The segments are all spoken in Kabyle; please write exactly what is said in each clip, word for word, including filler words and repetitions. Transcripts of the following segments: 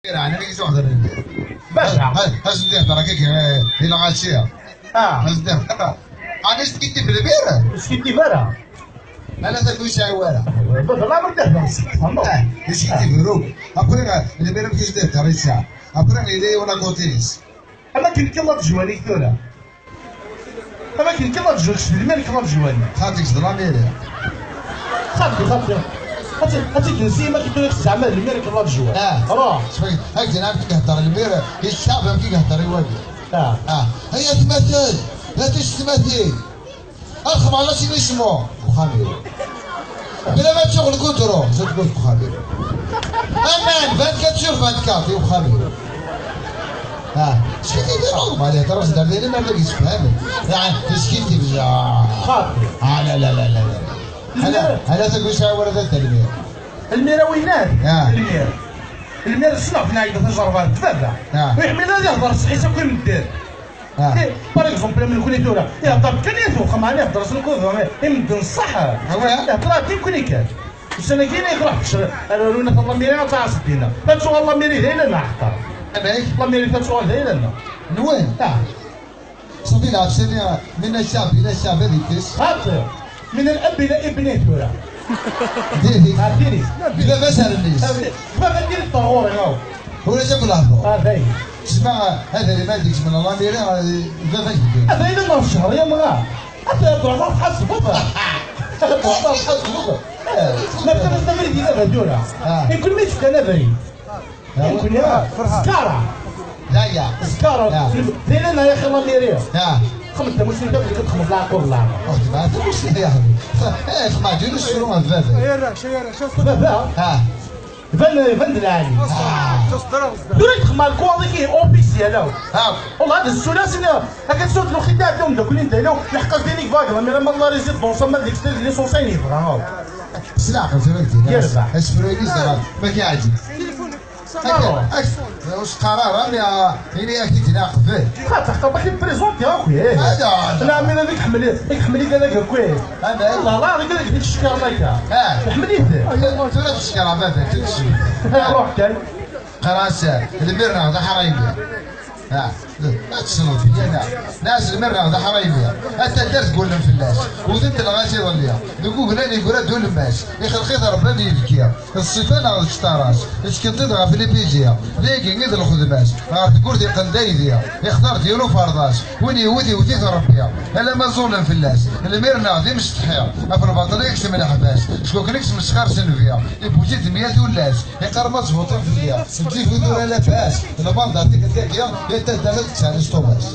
Ɛni mi yettwaxdem lbir? Baca. Azen-d ihder akka, eh, di lɣaci. Ah. Azen-d ihder. Ɛni s-tkittib lbir? Ur skittib ara. Ala ta ur yesɛi wara. Baba, la mer d-ihder s-, ah, iskittib ruk. Après, eh, lbir amek i s-d-ihder yesɛa. Après, yella yiwen akotinis. Ama akken kan la tejwani tura. Ama akken kan la tejwani, s lmir kan la tejwani. Xaṭi, s la mairie. Xaṭi, xaṭi. Xaṭi, xaṭi, kensi ma kitu nek zeɛma d lmir kan la tejwani. Ah. Ruḥ. Sfag, ak din am ki gehtar lmir, i ccab am ki gehtar i wagi. Ah. Ah. Ay atmaten, ay tectmatin. Ad xemɛeɣ la sinismo. Uxxam-iw. Bla ma ttuɣ lkudru, tedwet uxxam-iw. Aman, vingt-quatre sur vingt-quatre, i uxxam-iw. Ah, sfidi di normal, ya tara s-dar di limar dagi sefhamen. Ah, tiskil tibza. Xaṭi. Ah, la, la, la, la, la. Ala, ala tagi ur sɛiɣ wara d talmir. Lmir a winnat? Ah. Lmir. Lmir ssneɣ-t nɛegg tajerba d baba. Ah. Ur iḥmil ad ihder ṣṣeḥ-is akk i medden. Ah. Eh, par exemple, am nekni tura, ihder kan i at uxxam, ɛni ihder s nekni d i medden ṣṣeḥ? Ah ouais? Ihder-aɣ-d i nekni kan. Ussan-agi i iruḥ kečč, ar runa ta lamiri ad taɛṣeḍ dinna. Ta tuɣal lamiri d ayla-nneɣ ḥeqqa. Amek? Lamiri ta tuɣal d ayla-nneɣ. Nwen? Ah. Ṣafi lɛebsani, min acaɛb ila acaɛb ad ikkes. Xaṭi, min al-ab ila ibni tura. Diri. Ɛedini. Baba-s ar mmi-s. Baba diri ṭaɣuri, aw. Ulac akk lehdur. Ah, dayen. Sma, hada liman deg-s min lamiri, eh, baba-k deg-s. Hada yella neɣ ccehr, ya mɣa. Hada yaddu, ma tḥasbeḍ. Hada yaddu, ma tḥasbeḍ. Eh, ma txedmeḍ abrid yella d tura. Ah. Nekni mi tefkan abrid. Nekni, ah, zkara. Daya. Zkara. Ah. Dina ya xi lamiri. Ah. Xemt tamusni, tabrik txemt leɛqul leɛqul. Oh, tebɛat tamusni ya xemt. Eh, xemt ǧinu ssuru ɣef baba. Baba. Ah. Iban, iban d lɛali. Tura i texma lkuwaḍ-ik ihi officiel, aw. Aw. Wallah, ad ssulasen, akka tesɛud lxidda, ɛeddi umeddakel-in d ayla-w, yeḥqa-s d inig vag, la mira ma la résidence, ma d l'extrait de l'essence, ayen yebɣa, aw. S leɛqel tura deg din. Yerbeḥ. Asefru-agi s dɣa, ma k-iɛǧeb. Akka, akka, ur s-qqar ara, mi, ah, ini-ak-id-nni aqbel. Xaṭer, xaṭer, ma k-id-présenti akk, eh. Ala, ala. La, mi d ad k-ḥemmel, ad k-ḥemmel i d ala gakwi. Amen. Allah, Allah, rek ad k-id-cekkren akka. Ah. Ḥemmel-it. Tura tcekkreḍ baba, tura tcekkreḍ. Ruḥ kan. Qqar-as, lmir-nneɣ d aḥraymi. Ah, ad tessneḍ fell-aneɣ. Nɛas lmir-nneɣ d aḥraymi. A taddart gullen fell-as. Wten-t lɣaci iḍelli. Deg uglan yeggra-d ulemmas. Ixelq-it Rebbi ad yebki. D ṣṣifa neɣ d cṭara-s. Ečken-t-id ɣef lipiji. D ayagi i d lxedma-s. Ɣer tewwurt yeqqen d aydi. Ixtar-d yiwen uferḍas. Win yewwet yewwet-it Rebbi, alamma ẓẓullen fell-as. Lmir-nneɣ d imsetḥi, ɣef lbaṭel i yekcem leḥbas, cku akken i yesmesxir s nnbi, iwwi-d mya tullas, iqqar ma tvuṭiḍ fell-i, ǧǧiɣ wi tura labas, lbanda tikkelt-agi, yal taddart ad tettɛelli s Tumas.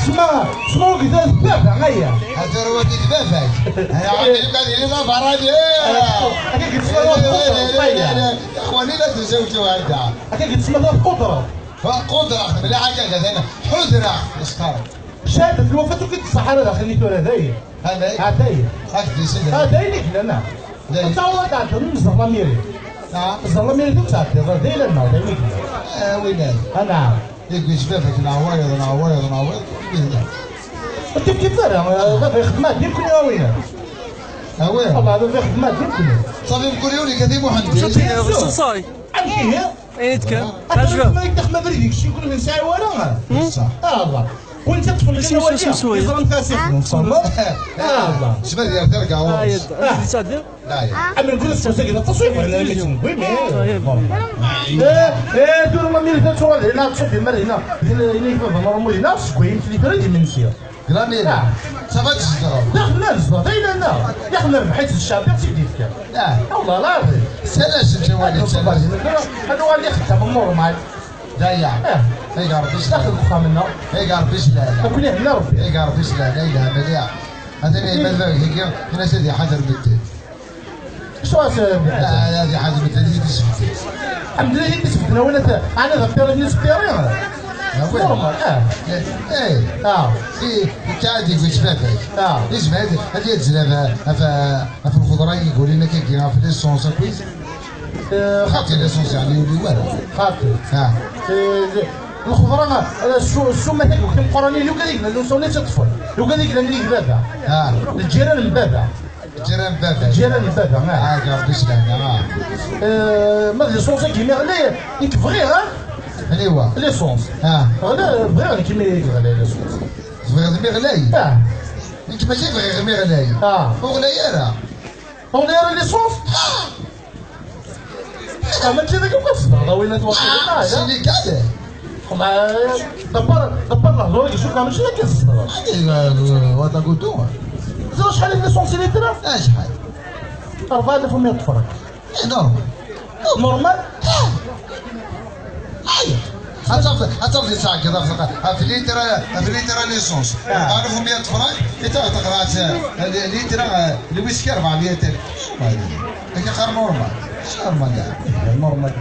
Sma, sma ugdal d baba, aya. Ad tarwa di baba-k. Aya, ad yili d aberrani. Akka yettwali. Ixwani, la tezawǧu hada. Akka yettmala tqudreḍ. Tqudreɣ, mliḥ akka, atan ḥudreɣ, isqar. Cahada lwafat ur k-id-tṣaḥ ara daxel-nni tura, dayen. Amek? Atay. Ak-d-isiden. Ah, dayen i yellan, ah. Dayen. Ad taweḍ ad tɛeddiḍ, neẓẓer lamiri. Ah. Neẓẓer lamiri, ur tɛeddiḍ, dayen, annaɣ, dayen i yellan. Ah, winnat. Ah, naɛam. Yegwi-tt baba-k, neɣ wayeḍ, neɣ wayeḍ, neɣ wayeḍ, winnat. Ur kif kif ara, baba ixeddem-aɣ-d nekkni, a winnat. Ah, ouais. Wallah, baba ixeddem-aɣ-d nekkni. Ṣafi, mkul yiwen yekkat i Muḥend. Bien sûr. Amek ihi? Ayen i d-kan. Ata tɛejbem. Ma yekk daxel abrid yekcem kul ur nesɛi wara. Ṣṣeḥ. Ah, Allah. Win teṭṭfen kan awal-nni, yeẓra mfasiq. Ah, Allah. Ssma d yir tirga ɣur-s. Ah, yedda. Ah. Am nqul s tewsa gida, ṭṭas ur yebɣi ara mi tt-newwi, mais bon. Eh, eh, tura ma mi rita tuɣal hina, tṣubb imar hina. Hina, hina yekfa d normal hina, seg wayen tlifra d imensi. Gramil. Ah. Ça va, tzedɣeḍ. Daxel ad nezdeɣ, d ayla-nneɣ. Daxel nerbeḥ-itt d ccɛeb, i ɣ-tt-id-yefka. Ah. Allah, la. Sala-as n tawali, sala-as. Ad nuɣal d ixeddamen normal. Daya. Ah. Ay Ṛebbi s lehna. Daxel uxxam-nneɣ. Ay Ṛebbi s lehna. Akk lehna Ṛebbi. Ay Ṛebbi s lehna, ay lehna mliḥ. Atan ay mal baba-k-agi, ini-as ad iḥader medden. Acu ara s-, ah, ad iḥader medden i d-isbedden. Ḥemdullah i d-isbedden, a win at-, ɛni d apiri i d-isbedden? Ah, oui. Normal, ah. Eh, eh. Ah. I, i ttɛadi deg baba-k. Ah. Yezmer ad, ad yadzel ɣef, ɣef, ɣef lxeḍra i yegulin akkagi, ɣef l'essence akkit. Eh, xaṭi l'essence, yeɛni, ur yuli wara. Xaṭi. Ah. Eh, lxeḍra, eh, ssu-, ssuma-agi, timeqqranin, lukan i yellan l'essence i tt-iṭṭfen. Lukan i yellan deg baba. Ah. Lǧiran n baba. Ǧiran n baba. Ǧiran n baba, ah. Ah, Rebbi s lehna, ah. Eh, ma d licence-agi mi ɣlay, nekk bɣiɣ, ah. Aniwa? Licence. Ah. Ɣlay, bɣiɣ nekk mi ɣlay licence. Tebɣiḍ mi ɣlay? Ah. Nekk mačči bɣiɣ mi ɣlay. Ah. Ur ɣlay ara. Ur ɣlay ara licence? Ah. Ah, mačči d akka kan tzedɣeḍ, a winnat waqila, ah, c'est légal. Xma, ḍebber, ḍebber lehdur-agi, cukkeɣ mačči d akka tzedɣeḍ. Anda, eh, wa tagudu? Teẓriḍ acḥal i licence litra? Acḥal? Rebɛa alaf u meyya tefrak. Eh, normal. Normal? Ah. Ay. Ad tafeḍ, ad tafeḍ yettɛeggiḍ ɣef, ɣef litra, ɣef litra licence. Ah. Rebɛa alaf u meyya tefrak, i taɣeḍ teqḍeɛ-tt, eh, litra, eh, lwiski rebɛemya. Akka qqar normal. Normal, ya. Normal.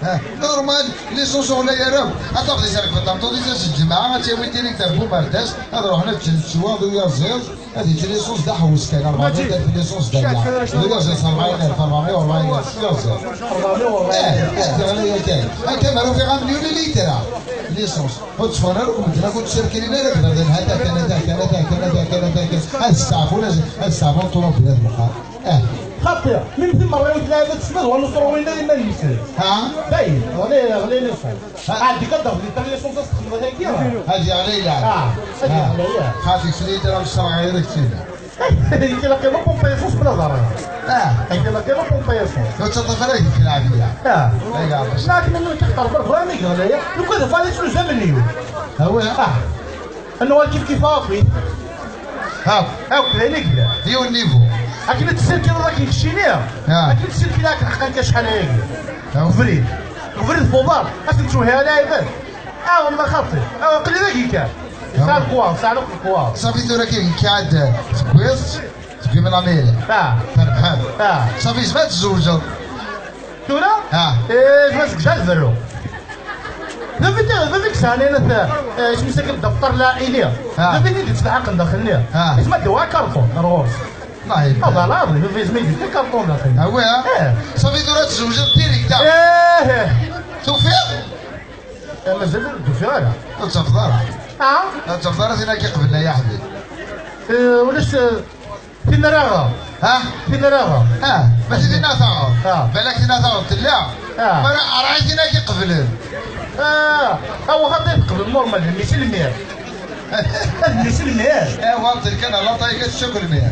Ha, normal, licence ur ɣlay ara. Ad tafeḍ iserkeb tameṭṭut-is ass n lǧemɛa, ad tt-yawi direct ar Bumerdas, ad ruḥen ad ččen ttwaḍ uyaziḍ, ad yečč licence d aḥewwes kan, rebɛa meyya alaf licence d aya. Uyaziḍ s rebɛin alaf, rebɛemya u rebɛin alaf, uyaziḍ. Eh, eh, ɣlay yakan. Akka ma ufiɣ amelyun i litra. Licence. Ur tteffɣen ara akk medden akk, ur ttcirkilin ara deg iberdan, ha-t-a kan, ha-t-a kan, ha-t-a kan, ha-t-a kan, ha-t-a kan. Ad steɛfun, ad, ad steɛfun ṭṭurufin ad meqqar. Ah. Xaṭi, mi mtin merra i tlaɛba tesnad, wa nusra winna iman-nsen. Ha? Dayen, ɣlay, ɣlay licence. Ha? Ɛeddi kan daɣ di tali licence ad s-texdmeḍ akka. Ad yeɣli lɛeb. Ah, ad yeɣli, ah. Xaṭi, srid ara nesserɣ ɣir ktina. Ilaq-i ma pompe essence bla ḍarra. Ah. Ilaq-i ma pompe essence. Ur ttaṭṭaf ara deg lɛebya. Ah. Ay, ya, bas. Lakin nna kextar berra mi yeɣlay. Lukan d fali tluza melyun. Awi. Ah. Anwa kif kif akk. Ha. Akk d ayen i yellan. Yiwen niveau. Akken i tessirkileḍ akken keččini. Ah. Akken i tessirkil akken ḥqan-k acḥal ayagi. Ah. Ubrid. Ubrid f uḍar. Ad ten-twehhi ala ɛibad. Ah, ma xaṭi. Ah, aql-i dagi kan. Ah. Sɛa lekwaɣ, sɛa akk lekwaɣ. Safi tura kif kɛad tewwiḍ-tt, tewwim lamiri. Ah. Terbḥeḍ. Ah. Safi, yezmer ad tzewǧeḍ. Tura? Ah. Eh, yezmer seg da lberru. D baba-k, d baba-k sɛan inat, eh, isem-is akka daftar laɛili. Ah. D baba-k i d-yettlaḥaqen daxel-nni. Ah. Yezmer ad d-iwaɣ akarṭun ar ɣur-s. Allah yebda. Hada lɛaḍi, baba yezmer ad d-yefk akarṭun daxel. Ah, ouais, ah? Eh. Safi tura tzewǧeḍ direct, ah. Eh, eh. Tufiḍ? Eh, mazal ur d-ufiɣ ara. Ur d-tafeḍ ara. Ah? Ur d-tafeḍ ara tin akka qbel, ay aḥbib. Eh, ulac, eh, tin ara aɣeɣ. Ha? Tin ara aɣeɣ. Ah, mačči tin ara taɣeḍ. Ah. Balak tin ara taɣeḍ tella. Ah. Mara ara tin akka qeblen. Ah, awa xaṭi tqeblen normal, mmi-s lmir. Mmi-s lmir. Eh, wa, tella kan, Allah tayi kan tcukr lmir.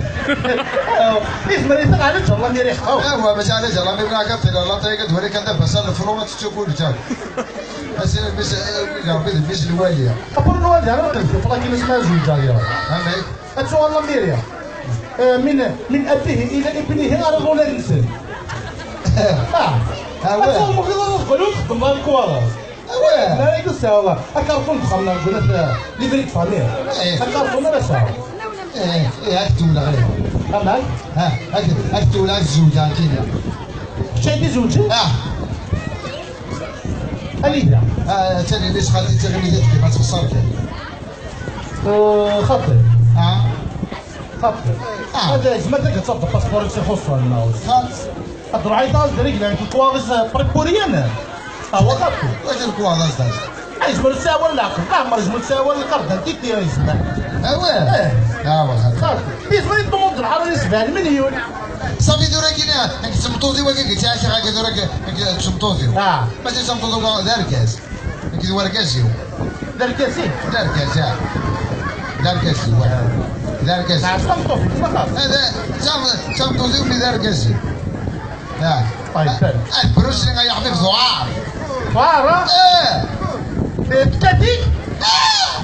Ah, yezmer i taɣ ɛlaǧ Allah mi riḥ. Ah, wa, mačči ɛlaǧ Allah mi riḥ, kan tella Allah tayi kan, twali kan da basa lefru, ma tcukr lǧar. Ass-a, mmi-s, eh, Rebbi d mmi-s lwali. Après, nwali, ara nqel fi ṭlaq-ines ma zewǧeɣ ya. Amek? Ad tuɣal Lamiri. Eh, min, min abihi ila ibnihi ara ḍulan-nsen. Ah. Ah, ouais. Ad tuɣal Lamiri, ad tuɣal ur txeddmeḍ ara lekwaɣeḍ. Ah, ouais. Ma ara yus, Allah. Akarṭun deg uxxam-nneɣ, deg unat, eh, livret de famille. Eh. Akarṭun ara sɛuɣ. Eh, eh, ad k-tewleɣ, eh. Amek? Ah, ad, ad k-tewleɣ, ad zewǧeɣ, kina. Kečč ay d-izewǧen? Ah. Anida? Ah, tani, nis xalti, tani, ma txeṣṣar kan. Eh, xaṭi. Ah. Xaṭi. Ah. Hada yezmer ad d-tafeḍ apaspuṛ i tt-ixuṣṣen, neɣ? Xaṭi. Ad truḥ ad d-rreglen lekwaɣeḍ-is, eh, pripuriyen. Ah, wa xaṭi. Wacu lekwaɣeḍ-is? Ah, yezmer ad tesɛu leɛqel. Leɛmer yezmer ad tesɛu lkart d'identité, yezmer. Ah, ouais. Eh. Ah, wa xaṭi. Xaṭi. Yezmer ad yeṭṭummuḍ lḥaṛa-nni sebɛa lmilyun. Safi tura kina, nekk d tmeṭṭut-iw akka, nekk ttɛiceɣ akka tura, nekk d tmeṭṭut-iw. Ah. Mačči d tameṭṭut-iw, d argaz. Nekk d wergaz-iw. D argaz-ik? D argaz, ah. D argaz-iw, ah. D argaz. Ah, d tameṭṭut-ik, ma xaṭ. Ah, d, d tam-, d tameṭṭut-iw, mi d argaz-iw. Ah. Ay, ah, brusni, ay aḥbib, ẓuɛar. Ẓuɛar, ah? Eh. Eh, tekkat-ik? Ah!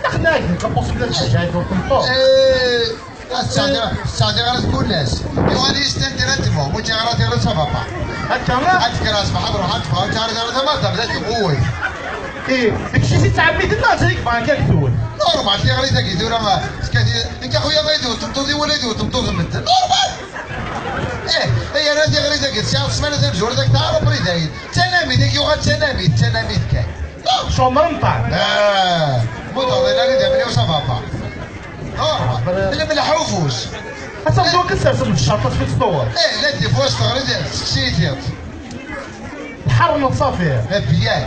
Aql-ak, la possibilité de tceggɛeḍ ur tmeṭṭut. Eh. Ad tt-sɛeddiɣ, tt-sɛeddiɣ ara tmulas. Yuɣal-iyi-d indirectement, mu tt-iɣra tiɣri, ça va pas. Akka, ah? Ad tekker ṣṣbeḥ, ad ruḥ, ad teffeɣ, ad teɣra tiɣri, tama tebda tɣuway. Eh, deg-s i tt-ttɛemmiden neɣ zik bɣan kan tewwet? Normal, tiɣri-tagi tura, ah, tekkat-iyi, nekk a xuya ma i d-tewwet tmeṭṭut-iw wala i d-tewwet tmeṭṭut n medden. Normal! Eh, ay ara tiɣri-tagi, tesɛiḍ ssmana tamezwarut, ad k-teɛreḍ, après dayen. D tanamit, ad k-yuɣal d tanamit, d tanamit kan. Cumr mṭar. Ah, mu teɣḍin ara idammen-iw, ça va pas. Ah, lemleḥ ufus. Ad tafeḍ wakk ad tersem deg ccerṭ-is mi tettewweḍ. Eh, la des fois teɣri-d, tekkes-iyi tiṭ. Tḥerneḍ ṣafi. Eh, bien.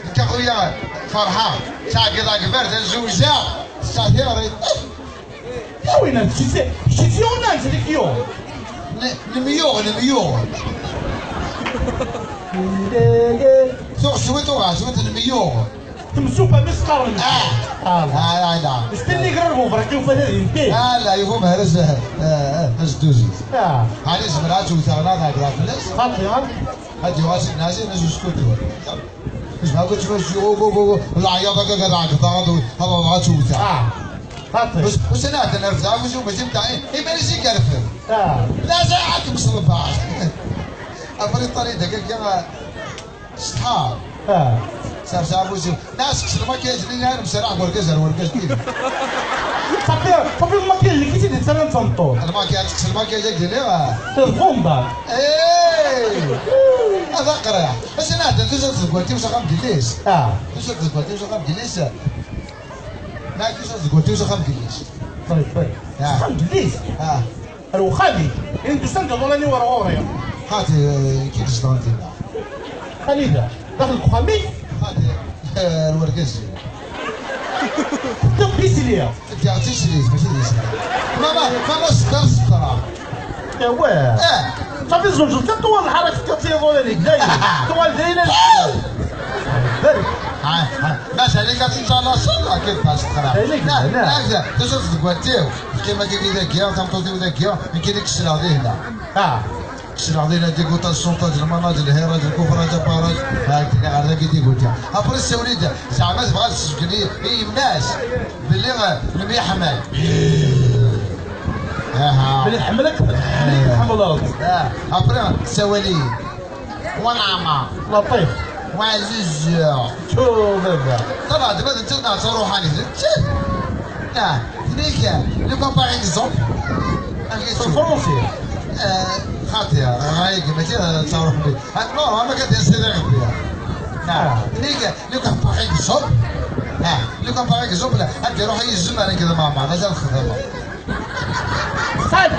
Nekk a xuya ferḥeɣ. Ttɛeggiḍ akbar, tazewza. Tesɛa tiɣri. Kečč i t-yuɣen neɣ d nekk i t-yuɣen? N-, nemyuɣ, nemyuɣ. Tuɣ cwiṭ, uɣeɣ cwiṭ, nemyuɣ. Temsufa mi s-qqaren. Ah. Ah, ah, ah, ah. Mec tinni ɣer uberriq yufa tadinti. Ah, la, yufa umehraz, eh, eh, azduzit. Ah. Ɛni zemreɣ ad tt-wteɣ neɣ ad hedreɣ fell-as? Xaṭi, ah. Ad yuɣal seg nazi, nazi uskutur. Mec ma kent tmacci, go, go, go, go. Leɛyaḍ akka, akka, akka, akka, akka, akka, akka, akka, akka. Ah. Xaṭi. Mec, mec, ana ɛeddan ar fzaɣ, mec, mec, mec, iman-is i yerfed. Ah. La, za, ad kem-ṣelbeɣ. Abriṭani d akka, akka, Ṣṣḥa. Ah. Serseɛ afus-iw. Nas, kkes lmakyaj-nni, ara msaraḥ deg urgaz ar urgaz-nni. Ṣafi, ṣafi lmakyaj-nni, kif i d-yettarran d tameṭṭut? Lmakyaj, kkes lmakyaj-agi-nni, ah. Tebɣum da. Ey! Ad aqriḥ. Ass-a nɛedda tusa-d tdegwalt-iw s axxam n yelli-s. Ah. Tusa-d tdegwalt-iw s axxam n yelli-s. Nɛedda tusa-d tdegwalt-iw s axxam n yelli-s. Ṭayeb, ṭayeb. Ah. S axxam n yelli-s? Ah. Ar uxxam-ik. Ayen d-usan-d iḍulan-iw ar ɣur-i. Xaṭi, eh, kif zedɣen dinna? Anida? Daxel deg uxxam-ik? Xaṭi, eh, ar wergaz-iw. Teddiḍ d isli. Ddiɣ d tislit, mačči d isli. Mama, mama, seddaɣ, seddaɣ. Awah. Eh. Safi tzewǧeḍ kan tuɣal lḥara tefkiḍ-tt i iḍulan-ik. Dayen. Tuɣal dayen. Barek. Ah, ah. Mazal-ik ad tettalaseḍ, akken pas teqra. Dayen, dayen. Ah, ah, tusiḍ deg watiw. Teqqim akka dagi, tameṭṭut-iw dagi, nekkini ksleɣ dihna. Ah. Ksleɣ dihna diguta, ṣṣunṭa, lmanaj, lhiraj, lkufraj, aparaj. Ah, kkreɣ ar dagi diguta. Après, tsawel-iyi-d, zeɛma tebɣa ad tsejgen i, i yemma-s, belli, eh, nemyeḥmal. Aha. Belli tḥemmel-ik, belli tḥemmleḍ. Ah, après, tsawel-iyi. Wanɛama. Laṭif. Waɛziz. Ččur baba. Ṭṭalɛet ma d nettat neɣ d taruḥanit? D nettat. Ah, tenna-k, lukan par exemple. Amek i s-fransi. Eh, xaṭi, ɣaya-k, mačči d taruḥanit. Ah, non, ama kan d-yas di Ṛebbi. Ah, tenna-k, lukan par exemple. Ah, lukan par exemple, ad d-iruḥ yizem ar nekk d Maɛmer, d acu ara txedmeḍ? Sɛid!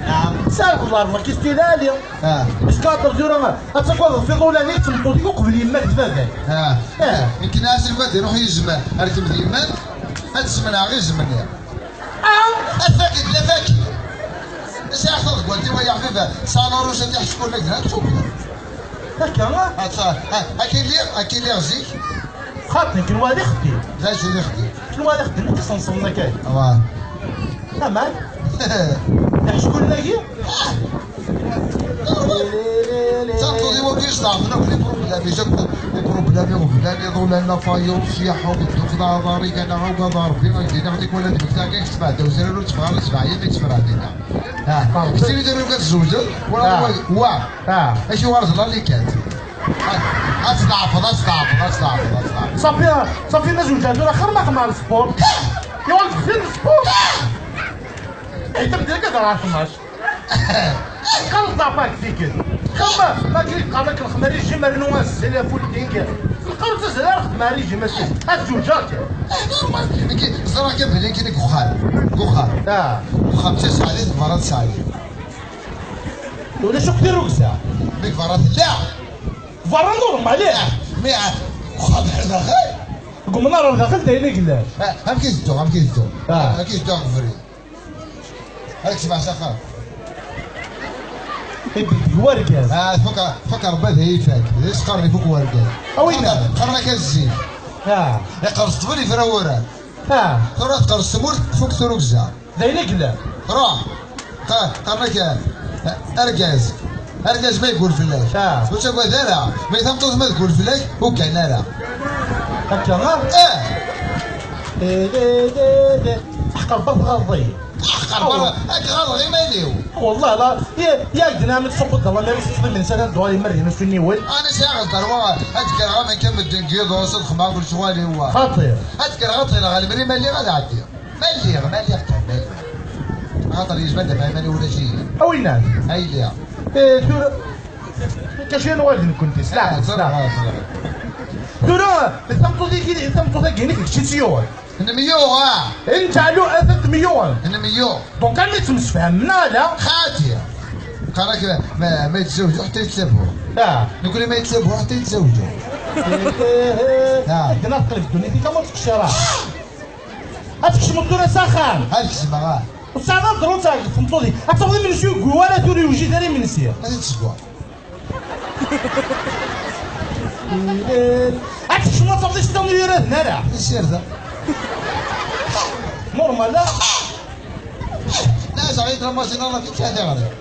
Naɛam. Sɛid, ẓer ma k-istilali. Ah. Parce que tura, ad tagadeḍ tiḍulanin d tmeṭṭut-ik uqbel yemma-k d baba-k. Ah. Eh. Nekk nɛas lmad iruḥ yizem ar kemm d yemma-k, ad semneɣ izem-nni. Ah. Ad fak-id, la fak. Sɛiɣ taḍeggalt-iw ay aḥbib, tesɛa la rouge ad iḥeckun la grande coupe. Akka, ah? Akka, ah, akka i lliɣ, akka i lliɣ zik. Xaṭi, kenwa d ixeddim. D acu d ixeddim? Kenwa d ixeddim, ur k-senṣen akka. Wa. Aman? Iḥeckun dagi? Tameṭṭut-iw akk yesṭeɛfen akk les problèmes, les problèmes iɣeblan, iḍulan, la faillite, syaḥa, bedduq, d aɛḍar, i gana, awgad a Rebbi, ad k-d-iniɣ tikwal ad d-mmektaɣ kan, kecmeɣ-d awezrar ur tteffɣeɣ ara sebɛa yam i ttefraɣ dinna. Ah. Keččini d argaz tzewǧeḍ, wa, wa, wa. Ah. Acuɣer d lalikat? Ad tḍeɛfeḍ, ad tḍeɛfeḍ, ad tḍeɛfeḍ, ad tḍeɛfeḍ. Ṣafi, ṣafi, ma zewǧeɣ tura xir ma xemmeɣ sport. Yuɣal deffir sport. Ay, tamdina kan ɣer tnac. Xir ḍeɛfeɣ tikkelt. Xir ma, ma kien qqaren-ak lexmar régime, rnu azzel, afulking. Lqaru d azzel ara xedmeɣ régime, ass-a. Ad zewǧeɣ kan. Eh, normal. Nekki ẓriɣ kan belli nekki deg uxxam. Deg uxxam. Ah. Deg uxxam d taseɛdit, deg berra d taseɛdit. Ulac akk tirrugza. Deg berra tella. Berra normal, eh. Mi a-, uxxam ḥdax, eh. Deg umnar ar daxel d ayen i yellan. Ah, amek i tedduɣ, amek i tedduɣ? Ah. Amek i tedduɣ deg ubrid? Ad k-sebɛeɣ s axxam. Deg wergaz. Ah, tfuk, tfuk Rebbi ad iyi-ifak. D isqaren ifuk wergaz. A winna. Qqaren-ak a zzin. Ah. Iqerṣ ṭṭbel ifra wurar. Ah. Tura tqerṣ tmurt, tfuk tirrugza. D ayen i yellan. Ruḥ. Qa-, qqaren-ak, eh, argaz. Argaz ma yeggul fell-ak. Ah. Ur ttagad ara. Ma i tameṭṭut ma tgul fell-ak, ur ggan ara. Akka, ha? Eh. Eh, eh, eh, eh. Ḥqer berra ɣaḍi. Ḥqer berra. Ad k-ɣaḍeɣ iman-iw. Wallah la. Ya, ya gdin am tsuqud d Allah, ma yesfeḍ min sana dua imerrin usu niwel. Ani sɛiɣ lqerwa, ad kkreɣ am akka medden giḍus, ad xemmeɣ kul ccɣal-iw. Xaṭi. Ad kkreɣ ad ṭṭileɣ lemri ma lliɣ ad ɛeddiɣ. Ma lliɣ, ma lliɣ kan, ma lliɣ. Axaṭer yezmer d aman ulac-iyi. A winna? Ay lliɣ. Eh, tura, kaci ad nuɣal d nekkenti, s leɛqel, s leɛqel. Tura, tameṭṭut-agi, tameṭṭut-agi-inek, kečč i tt-yuɣen? Nemyuɣ, ah. Nteɛlu, atan temyuɣen. Nemyuɣ. Donc, armi ttemsefhamen, neɣ ala? Xaṭi. Qqar-ak, ma, ma yetzawǧu ḥetta yettabu. Ah. Nekkni ma yettabu ḥetta yetzawǧu. Ah. Akken ad teqleb ddunit-ik, ma ur teqcir ara. Ad tkecmeḍ tura s axxam. Ad kecmeɣ, ah. Ur tesɛiḍ ara ddrut ar tmeṭṭut-ik. Ad tafeḍ imensi ur yewwi ara, tura yewjid ara imensi. Ad t-id-teseggeḍ. Ad tekcmeḍ ad tafeḍ iceṭṭiḍen ur yuraden ara. Issirda. Normal, la? La, j'arrive dans ma général, la vie, c'est derrière.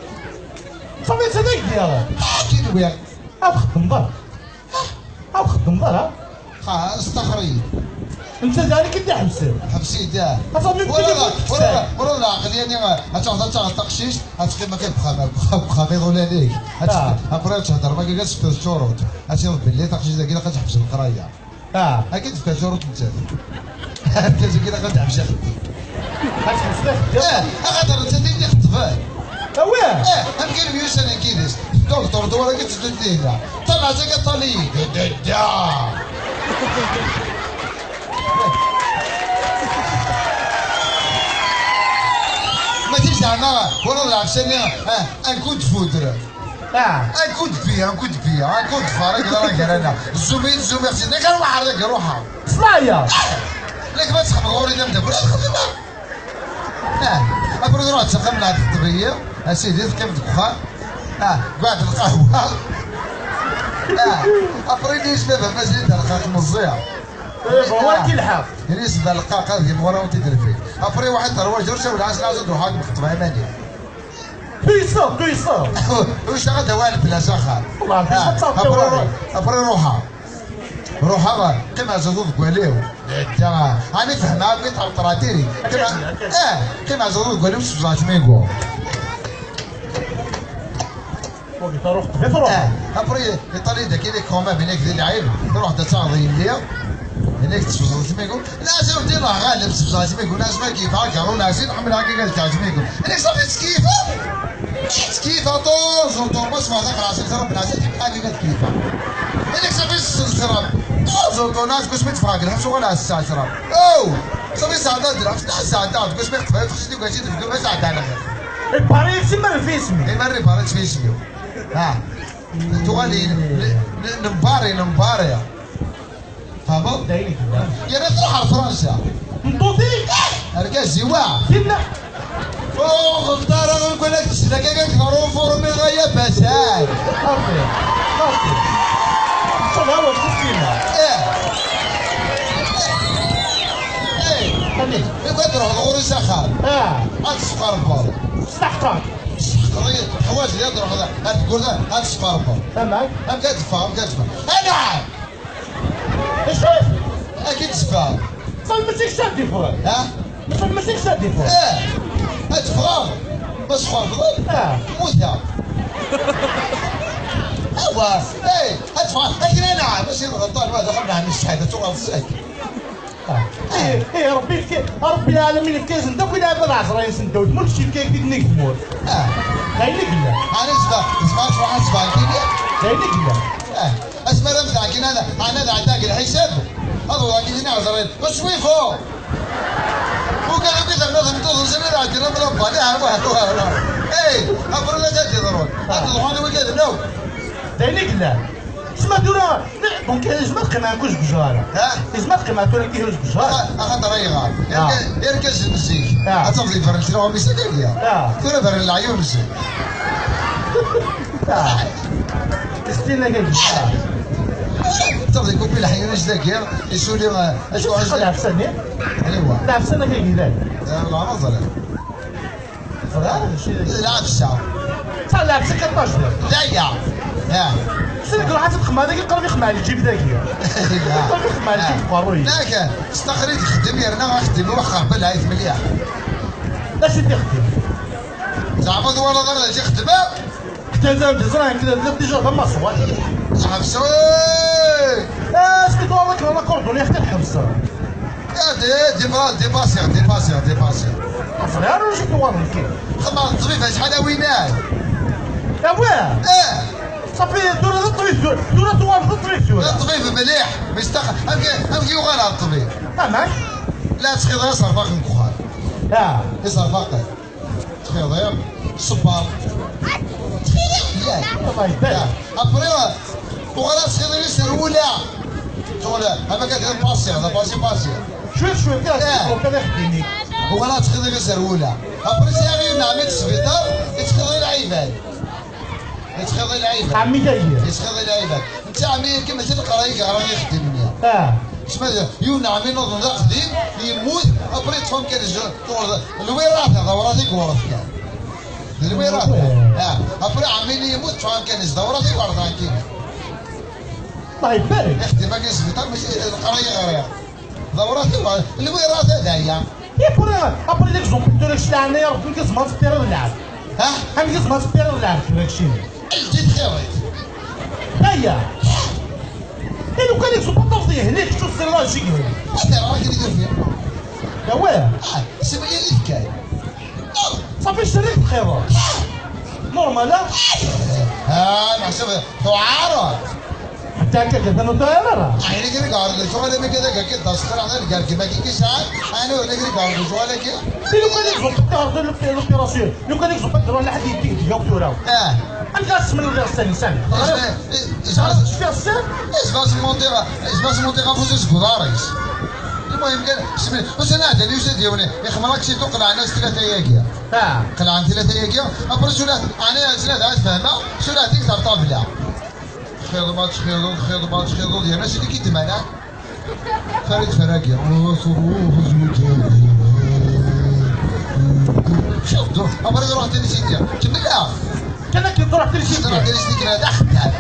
Tafeḍ-tt ad ak-d-yaɣ. Ad txeddmeḍ ara. Ad txeddmeḍ ara. Xa, staxer-iyi. Netta d nekk i d-iḥebsen. Ḥbes-iyi-d, ah. Aṭṭan mi wala d-, wala d-, wala d lɛeqel, yani, ad taɣeḍ, ad taɣeḍ taqcict, ad teqqim akka deg uxxam, deg uxxam, deg uxxam iḍulan-ik. Ad tefk-, ah, après ad tehder ma akka, ad tefkeḍ curut. Ad tiḍ belli taqcict-agi ilaq ad teḥbes leqraya. Ah. Akka d-tefka curut nettat. Argaz-agi ilaq ad teḥbes axeddim. Ad teḥbes axeddim? Eh, axaṭer nettat i d-ixeṭben. Awah! Eh, amkan myussanen yid-s. Doctor, tura akka tetteddu dinna. Ṭṭalɛet akka ṭṭal-iyi. Da, da, da. Mačči zeɛma, wala d lɛefsa-nni, eh, un coup de foudre. Ah. Un coup de pied, un coup de pied, un coup de foudre, akka d ara gar-aneɣ. Zzum-iyi-d, zzum-iyi-d, nekk ara waḥer dagi, ruḥeɣ. Ṣṣlaya. Ah. Nekk ma txedmeḍ ɣur-i d ameddakel, ad xedmeɣ. Ah, après nruḥ s axxam n lɛebd ṭṭbiyi, a sidi teqqim deg uxxam. Ah, gweɛd lqahwa. Ah, après ini-as baba mazal d rqaq meẓẓiya. Eh, bon, wa k-ilḥaq. Ini-as d rqaq ad yemɣur awent-id-rfin. Après waḥed terwa jur sawel-as laẓ ad ruḥeɣ ad mxeṭbeɣ iman-iw. Tuyseḍ, tuyseḍ. Ur yesɛi ad awal bla s axxam. Wallah, ah, après ruḥeɣ. Ruḥeɣ, qqimeɣ zdat deg waliw. Nedda, ɛni fehmeɣ akk i tɛeṭṭer atiri. Qqimeɣ, eh, qqimeɣ zdat deg waliw, sefẓeɣ ttmigu. Eh, après, iṭali daki di koma, binek di lɛib, ruḥ da taɣeḍ yelli, binek tesfeẓeḍ ttmigu. Lazim d-ineɣ ɣaleb, sefẓeɣ ttmigu, lazim ad k-yefeɣ agaru, lazim ḥemmleɣ akka ad ttmigu. Binek safi ttkeyfeɣ. Ttkeyfeɣ, ṭuẓ uṭumus, ma d aqraṣ, d Rebbi lɛaziz, ḥemmleɣ akka ad ttkeyfeɣ. Binek safi s-, s-, s-, ṭuẓ uṭunas, kusmi teffeɣ deg lḥebs, uɣaleɣ s-, s-, s-, oh! Safi sɛeddaɣ-d lḥebs, sɛeddaɣ-d, kusmi teṭṭfeḍ, txecci-d, ugasi, tebdu, ma sɛeddaɣ lxir. Ibarri-k si ma fi isem-ik. Ibarri, ibarri-k fi isem-iw. Ha. Tuɣalin, n-, n-, nembari, nembari. Tfehmeḍ? D ayen i yellan. Yerna truḥ ar Fransa. Meṭṭut-ik? Argaz-iw, ah. Tinna. Ur ɣelṭ ara, ur ken-ak-d-sla, kan ak-d ɣer ufurum i ɣaya basal. Xaṭi, xaṭi. Ṭṭal awal, xaṭi-nneɣ. Eh. Eh. Ani? Iwa ad truḥeḍ ɣur-i s axxam. Ah. Ad tesqerbeḍ. Steḥqeq. Steḥqeq. Teḥwaǧ ad truḥeḍ ar tgurda, ad tesqerbeḍ. Amek? Amek ad teffeɣ, amek ad teffeɣ? Anɛam! Acu? Akken teffeɣ. Sal mačči kečč ad d-iffɣen. Ha? Sal mačči kečč ad d-iffɣen. Eh, ad ffɣeɣ. Ma sxerfḍen, ah, mmuteɣ. Awa, eh, ad ffɣeɣ. Akken anɛam, mačči d ɣelṭan, wa d axxam n ɛemmi Sɛid, ad tuɣaleḍ seg. Ah. Eh, eh, Ṛebbi yefka, Ṛebbi lɛalamin yefka-yasen-d akk i lɛibad ɛeṣra-yasen ddaw tmurt, kečč yefka-yak-t-id nnig tmurt. Ah. D ayen i yellan. Ɛni zba-, zba-, zba-, zba-, d ayen i yellan. Ah. Asmi ara mteɣ akin, ɛni ad ɛeddaɣ deg lḥisab? Ad uɣaleɣ akin iɛeẓriyen. Acwifu! Ukan akk i terna tmeṭṭut-nsen ad ɛeddin am labbali, ha, wah, wah, wah. Ey, abril ad d-iḍrun. Ad d-ḍḍfen wigad-nneɣ. D ayen i yellan. Tezmer tura, donc, tezmer teqqim ɛekku seg uzɣar. Ha? Tezmer teqqim ɛekku tura kihiw seg uzɣar. Axa-, axaṭer ayɣer? Ah. Irga-, irgazen n zik. Ah. Ad tafeḍ yebren kra umi s dagi. Ah. Tura beren leɛyun-nsen. Ah. Istin-agi. Ah. Tafeḍ ikupi leḥyun-is dagi, isuli, eh, acu teqqel ɛefsa-nni? Aywa. Ɛefsa-nni agi yellan. Eh, la, ma ẓriɣ. Ẓriɣ, d acu i d-, d lɛefsa. Sa lɛefsa kan tajdiṭ. D aya. Ah. Seg ruḥ ad txemmeḍ dagi, qrib ixemmeɛ lǧib dagi. Qrib ixemmeɛ lǧib deg uqerruy. Yak, staxer i txeddem yerna axeddim-iw axerbel ɛayt mliḥ. D acu i t-ixeddem? Zeɛma twalaḍ ara d acu ixeddem? Kta d ẓran kta d déjà d amaṣwat. Ḥebseɣ. Eh, est-ce que tu vois avec la cordonnière, ḥebseɣ. Ah, dé-, dépa-, dépassé, dépassé, dépassé. Ẓriɣ ara acu tuɣaleḍ kif. Xedmeɣ ṭṭbib acḥal a winay. Awah! Eh! Safi, tura d ṭṭbib, tura, tura tuɣaleḍ d ṭṭbib tura. D ṭṭbib mliḥ, mistax-, amek, amek yuɣal ɣer ṭṭbib? Amek? La ttxiḍi iṣerfaqen deg uxxam. Ah. Iṣerfaqen. Ttxiḍi, ṣṣber. Ttxiḍi, yak. Allah ibarek. Yak. Après, uɣal ad ttxiḍi iserwula. Tuɣal, ama kan d passi, d passi, passi. Cwiṭ, cwiṭ, kan, eh, kan ixeddim-ik. Wala ttxiḍi azerwula. Après sɛiɣ yiwen n ɛemmi n sbiṭar, yettxiḍi lɛibad. Yettxiḍi lɛibad. Ɛemmi-k-agi? Yettxiḍi lɛibad. Netta ɛemmi-agi mačči d leqraya i yeɣra ixeddim-nni. Ah. Tesma yiwen n ɛemmi nniḍen d aqdim, yemmut, après yeṭṭef amkan-is, lwirata, d awraɣ i yewreḍ kan. D lwirata. Ah. Après ɛemmi-nni yemmut, ṭṭef amkan-is, d awraɣ i yewreḍ kan. Allah ibarik. Ixeddim-agi n sbiṭar, mačči d leqraya i ɣriɣ. D awraɣ i yewreḍ, lwirata d aya. Et après, après l'exemple tura kečč leɛnaya Rebbi, amek tzemreḍ ad teffireḍ lɛebd? Ha? Amek tzemreḍ ad teffireḍ lɛebd tura keččini? Lǧi txiḍit. Aya. Et lukan l'exemple ad tafeḍ yehlik, kečč ur tessineḍ ara acu i yehlik. Ad t-rreɣ akken i t-ufiɣ. Awah. Ah, sima yelli kan. Ṣafi, ccerrik txiḍeḍ. Normal, ah? Ah, meḥsub tuɛareḍ. Ḥetta akka kan ur tuɛir ara. Ɛni kra iɛerḍ lecɣal-agi, kra akka d aseqraḥ d agergem-agi i yesɛan? Ɛni ur kra iɛerḍ lecɣal-agi? Lukan ad tẓuṭ, ad tɛerḍ l'opération. Lukan ad tẓuṭ, ad d-iruḥ lḥedd yeddig deg-k tura. Ah. Amek ara tesmel iɣsan-nsen? Isem-, isem-, Tecfiḍ sser? Isem-as monti ɣ-, isem-as monti ɣef ufus-is deg uḍar-is. Lmuhim kan, isem-, ur sani ɛeddan yusa-d yiwen, ixemmel aksitu, qelɛen-as tlata-agi. Ah. Qelɛen tlata-agi, après tura, ɛni tlata ad fehmeɣ, tura dik ɣer ṭṭabla. Txiḍ ma txiḍeḍ, txiḍ ma txiḍeḍ, yerna sidi k-id-mana. Farid Faragi. Après ruḥ trisiti. Kemmel-aɣ. Kan akken truḥ trisiti. Truḥ trisiti kra d axeddam.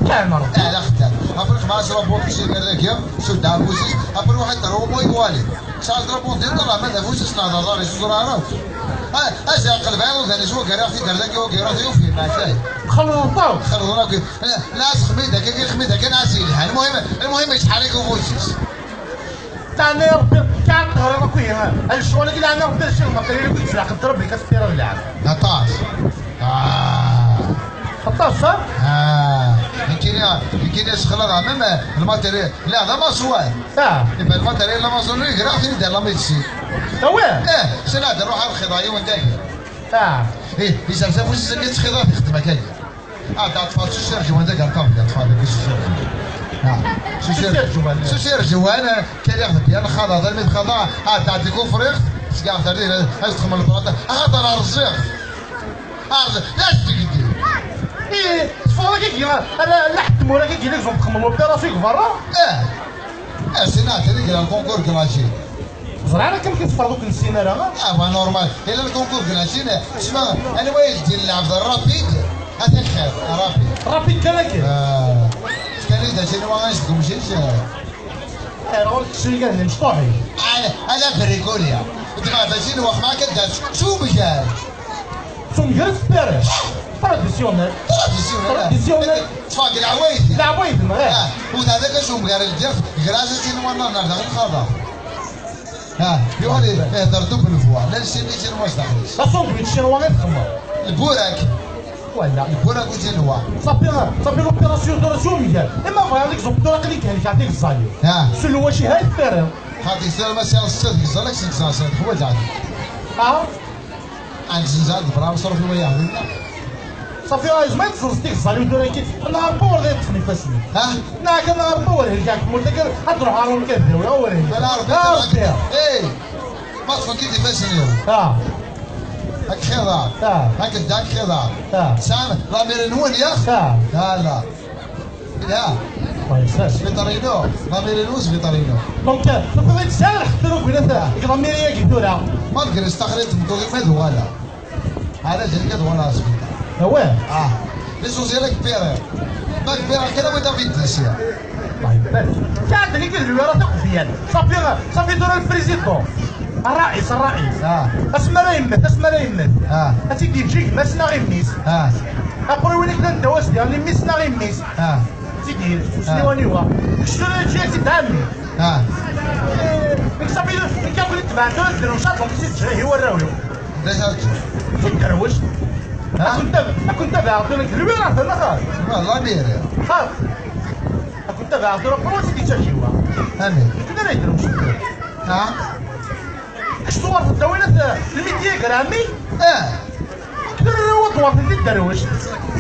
Kan Rebbi. Ah, d axeddam. Après xmas robot si dagi, sudda afus-is. Après ruḥ ad terwa moy wali. Sɛiɣ drapeau d iḍar, ama d afus-is neɣ d aḍar-is, ur ẓriɣ ara. Ah, ass-a qelbeɣ iḍudan-is, wagi rriɣ-t-id ar dagi, wagi rriɣ-t yufi, meɛtay. Xelḍeɣ. Xelḍen akk. La, la, xmid akka, xmid akka, la, as yelhan. Lmuhim, lmuhim, yettḥerrik ufus-is. Teɛna Rebbi, kɛad teɣriḍ akk ihi. Lecɣal-agi leɛna Rebbi, d acu n lmaṭriyal i yettlaqqen Rebbi, kaspira d lɛab. Aṭas. Ah. Aṭas, ha? Ah. Nekkini, nekkini sexlaḍeɣ même lmaṭriyal. La, d amaṣwan. Ah. Iban lmaṭriyal amaṣwan, ur igra tin d la médecine. Awah. Eh, sani ad nruḥ ar lxiḍa yiwen dagi. Ah. Eh, yesers afus-is mi ttxiḍa tixdem akka. Ah, d aṭfal s usirǧewan d agerṭabli, aṭfal deg s usirǧewan. Ah. S usirǧewan. S usirǧewan, kaliɣ d byan xaḍa, d almi d xaḍa, ah, d aṭi kufriɣ, sgaɣ terdi, ad txemmel ṭrata, ah, d ara rẓiɣ. Ah, d as-d-gdi. Ih, teffɣeḍ akka, ala, ala ḥedd tmura akka, yella gzum txemmel l'opération deg berra? Eh. Ah, sina, tili deg le concours de la Chine. Ẓriɣ ara kan kif tferḍ ur k-nessin ara. Ah, ba normal. Ila le concours de la Chine. Sma, anwa i d-din lɛebd rapide? Ata xir, rapide. Rapide kan akken. Ah, kan i d ačini wa ɣas deg umcic. Ayɣer ur tekkes lgan n imecṭuḥi? Ah, ala bricoli. Dma d ačini wa xma akka d ač. Sumger. Sumger tfariḥ. Traditionnel. Traditionnel. Traditionnel. Tfaq leɛwayed. Leɛwayed, ma, eh. Ah, u d hada kan sumger ldiɣ. Ger ačini wa nnar daxel xaḍa. Ah, yuɣal ihder double voix. La le sini sini wa daxel. D asandwich chinois i txemmeḍ. Lburak. Wala. Lburak u chinois. Ṣafi, ṣafi l'opération tura s umger. Ima bɣiɣ ad k-ẓuɣ tura aql-ik helkeɣ tigeẓẓalin. Ah. S lwaci hay tfariḍ. Xaṭi, sɛiɣ ma sɛiɣ setta tgeẓẓal, ad k-sent-ẓẓaɣ sɛiɣ teḥwaǧ ɛad. Ah. Ɛad zenzaɣ d bra, ṣruf i wayeɣ dinna. Ṣafi, ah, yezmer ad tsenzeḍ tigeẓẓalin tura-agi, neɣ Rebbi ur d-yeṭṭfen ifassen-ik. Ha? Neɣ kan neɣ Rebbi ur helkeɣ tmurt-agi, ad truḥ ɣer umkan d-awi, ur helkeɣ. Ala Rebbi. Ah, Rebbi. Hey! Ma ṭṭfen-k-id ifassen-iw. Ah. Ad k-xiḍeɣ. Ah. Ad k-ddaɣ, ad k-xiḍeɣ. Ah. Tesɛam lamiri-nwen, ya? Ah. Ala. Ya. Sbiṭar-inu, lamiri-inu, sbiṭar-inu. Donc, euh, tufiḍ-tt sɛiɣ lḥeqq tura deg winat, deg lamiri-agi tura. Malgré staxrit tmeṭṭut-iw ma d-uɣaleɣ. Ala ǧerka d-uɣaleɣ ɣer sbiṭar. Awah. Ah. L'essentiel ad k-piriɣ. Ma k-piriɣ kan, awi-d aɣ-id-d-nsiɣ. Allah ibarik. Saɛad-agi d lwira taqbiyant. Ṣafi, ṣafi tura le président. Ṛṛaïs, ṛṛaïs. Ah. Asmi ara yemmet, asmi ara yemmet. Ah. Ad tt-id-yeǧǧ gma-s neɣ mmi-s. Ah. Après win akken anda was diɣen mmi-s neɣ mmi-s. Ah. Ad tt-id-yeǧǧ, ah, usniwan yuɣa. Kečč tura yeǧǧa-yak-tt-id ɛemmi. Ah. Eh, nekk ṣafi, nekk akk i tebɛen tura tedrewca, donc i tt-id-ǧǧa ihi warraw-iw. D acu ara teččeḍ? Ur tedrewec. Ah. Ad kent-tab-, ad kent-tabaɛeɣ tura deg lwira, neɣ? Wallah, miri. Ha. Ad kent-tabaɛeɣ tura, ur tt-id-yeǧǧa yiwa. Amin. Nekk d ara yedrewcen tura. Ah. Kečč tuɣaleḍ d tawinat, eh, lmidya gar ɛemmi? Ah. Tura ad tuɣaleḍ d tderwect.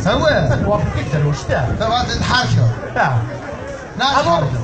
Awah. Ad tuɣaleḍ d tderwect, ah. Tabɣa ad tḥerkeḍ. Ah. Neɣ ad tḥerkeḍ.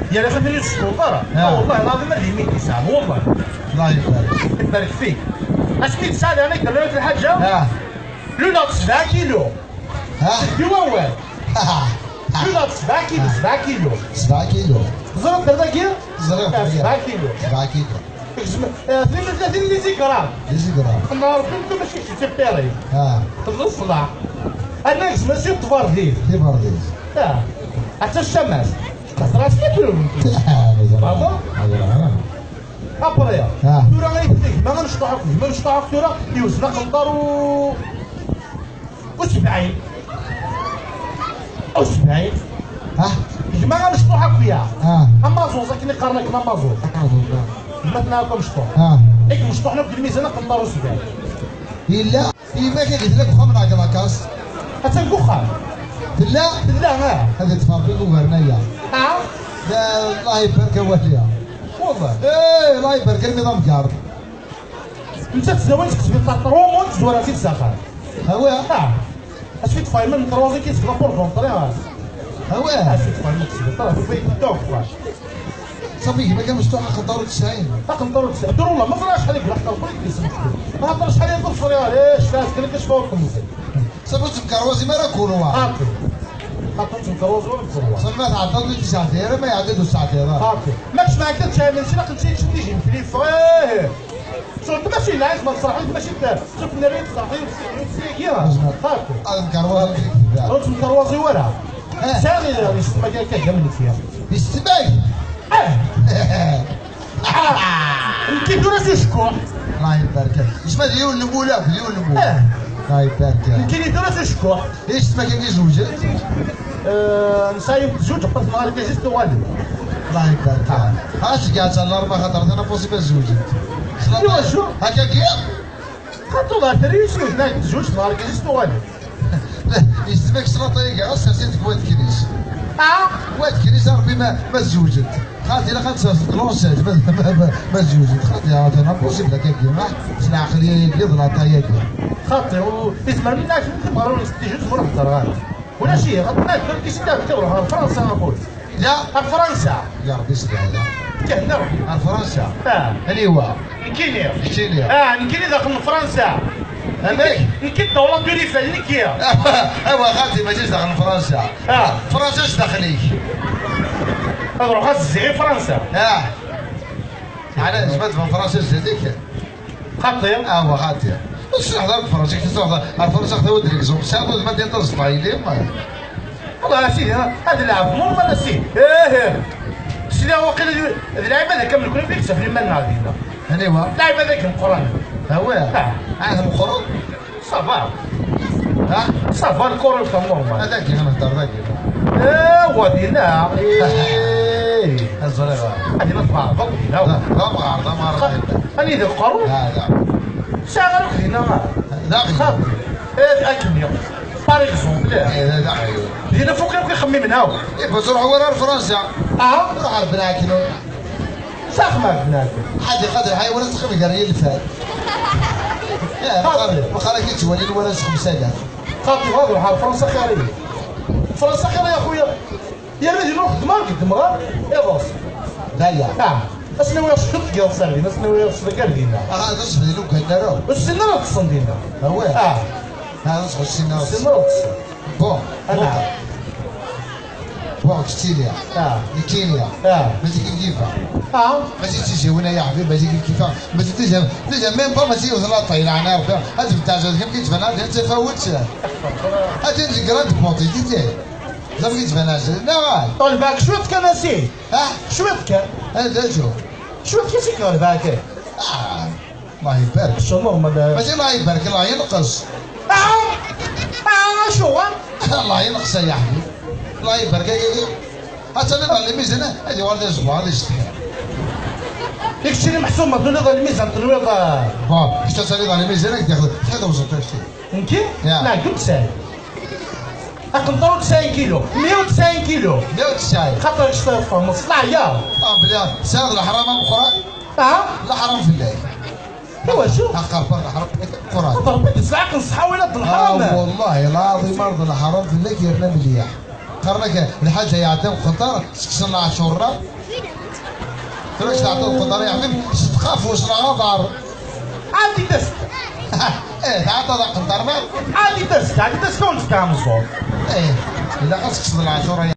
Yal acu ur yeskuṭer. Ah. Ah, والله العظيم هذه يمين تسعة، والله. الله يبارك. يبارك فيك. Asmi tesɛa diɣen i d-rnant lḥaǧa? Ah. Luneɣ-d sebɛa kilu. Ah. Di wawal. Luneɣ-d sebɛa kilu, sebɛa kilu. Sebɛa kilu. Teẓriḍ dagi? Ẓriɣ. Ah, sebɛa kilu. Sebɛa kilu. Gzem, eh, tnin u tlatin les grammes. Les grammes. Xemma Rebbi, nekk mačči kečč d tiqiri. Ah. D leṣlaḥ. Ana gzem-as i tberdit. Tiberdit. Ah. Atta ccama-s. Xeṣreɣ-as kra. Ah, mazal. Bravo. Mazal. Après, ah, tura ay tella gma amecṭuḥ akk, gma amecṭuḥ akk tura, yewzen aqenṭar u-, u sebɛin. U sebɛin. Ah. Gma amecṭuḥ akk ya. Ah. Amaẓuẓ, akken i qqaren akken amaẓuẓ. Amaẓuẓ, ah. Gma-tneɣ akk amecṭuḥ. Ah. Akken mecṭuḥen akk deg lmizan aqenṭar u sebɛin. Yella. Yemma-k ad tella deg uxxam neɣ deg lakas? Attan deg uxxam. Tella? Tella, ah. Ad yeṭṭef Rebbi ugar n aya. Ah? La, Allah ibarek a wahya. Wallah. Eh, Allah ibarek, armi d amgerḍ. Nettat tezwar seg sbiṭar Ṛumun, tezwar-as-id s axxam. Awi. Ah. Asmi teffeɣ yemma n tṛuẓi-k seg la porte d'entrée, ah. Awi. Asmi teffeɣ yemma seg sbiṭar, tufa-yi-d ddaw uxxam. Safi gma-k amecṭuḥ aqenṭar u tesɛin. Aqenṭar u tesɛin. Dur والله ما ẓriɣ acḥal i yella aqenṭar i yesmekti. Axaṭer acḥal i ḍefreɣ, eh, cfiɣ-as kan akka cfiɣ ur temẓi. Safi ur temkerwazi ara kulwa. Xaṭi. Xaṭi ur temkerwazi ara kulwa. Safi ma tɛeddaḍ ur tesɛeddi ara, ma iɛedda ur tesɛeddi ara. Xaṭi. Ma kecmeɣ akka tečča imensi, la qenṭ-iyi-d imekli, ffeɣ, eh. Surtout mačči lɛid ma tṣerḥeḍ, mačči t-, surtout nerra tṣerḥeḍ, tṣerḥeḍ. Xaṭi. Ad nkerwazi. Ur temkerwazi ara. Eh. Sɛiɣ idrimen, yessetma-k akka, d amnefya. Yessetma-k? Eh. Ah. Nekki tura s ucekkuḥ. Allah ibarek. Yesma d yiwen n wul akk, d yiwen n wul. Eh. Allah ibarek. Nekkini tura s ucekkuḥ. Yessetma-k akka izewǧen? Eh, nesɛa yiwet tezweǧ, qqlet ɣer lkazis tuɣal-d. Allah ibarek. Ah. Ha, seg-a atan larba xaṭer tana possible ad zewǧent. Iwacu? Akka kya? Xaṭi ur ɣer teri yeswejna tezweǧ ɣer lkazis tuɣal-d. Yessetma-k s laṭa-agi, ɣas sers-it deg wadeknis. Ah? Wadeknis, a Rebbi ma, ma zewǧent. Xaṭi, ilaq ad tserseḍ deg l'enceinte, ma, ma, ma, ma zewǧent. Xaṭi, atan impossible akka, ma, s lɛeqliya-agi, d laṭa-agi. Xaṭi, u, izmer mi nɛac, mi tebɣa ur nestijus, ur nehder ara. Ulac ihi, xaṭi, nɛac, ur nestijus, ur nehder ara. Fransa, a xuy. La, ar Fransa. Ya Rebbi, sbehda. Kehna. Ar Fransa. Ah. Aniwa? Nekkini. Keččini. Ah, nekkini daxel n Fransa. Amek? Nekki d dawla n Unifel, nekki. Awa, xaṭi, mačči daxel n Fransa. Ah. Fransa s daxel-ik. Ad ruḥ ad zziɣ i Fransa. Ah. Ɛla, zbat n Fransa zdat-ik? Xaṭi. Ah, wa xaṭi. Ur tesɛiḍ ara deg Fransa, kif tesɛiḍ ara Fransa, xaṭi, ur d-legzum. Tesɛiḍ udem ad d-inṭeẓ s teqbaylit, ma. Wallah, a sidi, ad lɛeb, normal, a sidi. Eh, eh. Sidi, waqila d, d lɛibad akka mnekkni, fi ksef liman-nneɣ dinna. Aniwa? Lɛibad akka meqqren. Awi. Ah. Ah, meqqren? Ça va. Ha? Ça va, le corps est normal. Ad ak-d-nehder dagi. Eh, wa dinna. Eh. Ad ẓriɣ. Ad dinna tbeɛdeḍ dinna. D amɣar, d amɣar. Anida uqerru? Ah, da. Sɛiɣ ara dinna. Da. Xaṭi. Eh, akken. Par exemple. Eh, da, da. Dinna fuk akk ixemmimen, aw. Eh, bas ruḥ wara ar Fransa. Ah? Ruḥ ar Bnakno. S axmar bnadem. Ḥaǧi Qadir, ḥay wala txem gar yilfan. Qadir. Waqila ki ttwalin wala s xemsa alaf. Qadir, Qadir, ḥar Fransa xir-iyi. Fransa xir ya xuya. Yerna di nuxdem ar geddmeɣ iḍes. Daya. Ah. Asnawi aṣfeḍ deg iḍes ar din, asnawi aṣfeḍ ar dinna. Ah, d aṣfeḍ i lukan ara. Ur ssinen ara ṭṭsen dinna. Awah. Ah. Ah, d aṣfeḍ ur ssinen ara ṭṭsen. Ur ssinen ara ṭṭsen. Bon. Ana. Bon. Bon, keččini. Ah. Nekkini. Ah. Mačči kif kifa. Ah. Mačči d tiziwin ay aḥbib, mačči kif kifa. Mačči d tiziwin. Déjà, même pas, mačči yiwet n laṭay, laɛna Rebbi. Ad tebded kif k-yettban, ad d-tafawet. Ad d-grande porte, kif. Ẓer k-yettban ɛzel. Neɣ. Ṭolbeɣ cwiṭ kan, a Sidi. Ah? Cwiṭ kan. Ad aǧu. Cwiṭ kan si k-ɣelbeɣ kan. Ah. الله يبارك. شو نورمال؟ ماشي الله يبارك، الله ينقص. آه! آه، شو؟ الله ينقص يا حبيبي. الله يبارك. هاتني ظل الميزان، هذه ورده زباله يستحي. داك الشيء اللي محسوب ما تنوض الميزان، تنوض. Bon, حتى تنوض الميزان، هاك تاخذ، تاخذ وزن تشتي. يمكن؟ يا. لا، كنت ساي. أقنطروا تسعين كيلو، مية وتسعين كيلو. مية وتسعين. خاطر شفت فمص، لا، يا. آه، بلي، سعر الحرام مقران. آه؟ الحرام في الله. ايوا شو؟ حق ربي، حرام قران. ربي تسعق نصحى ولا آه، الحرام. والله العظيم أرض الحرام في لك يا ابن مليح. قرنك الحاجة يعطيهم خطر، سكسنا عشرة. تروح تعطيهم خطر يا حبيبي، صدقة في وسط الغبار. عندي تست. إيه، تعطى ذا قنطر ما؟ عندي تست، عندي تست كون تكام الزور. إيه، إذا خاصك تصدر العشرة.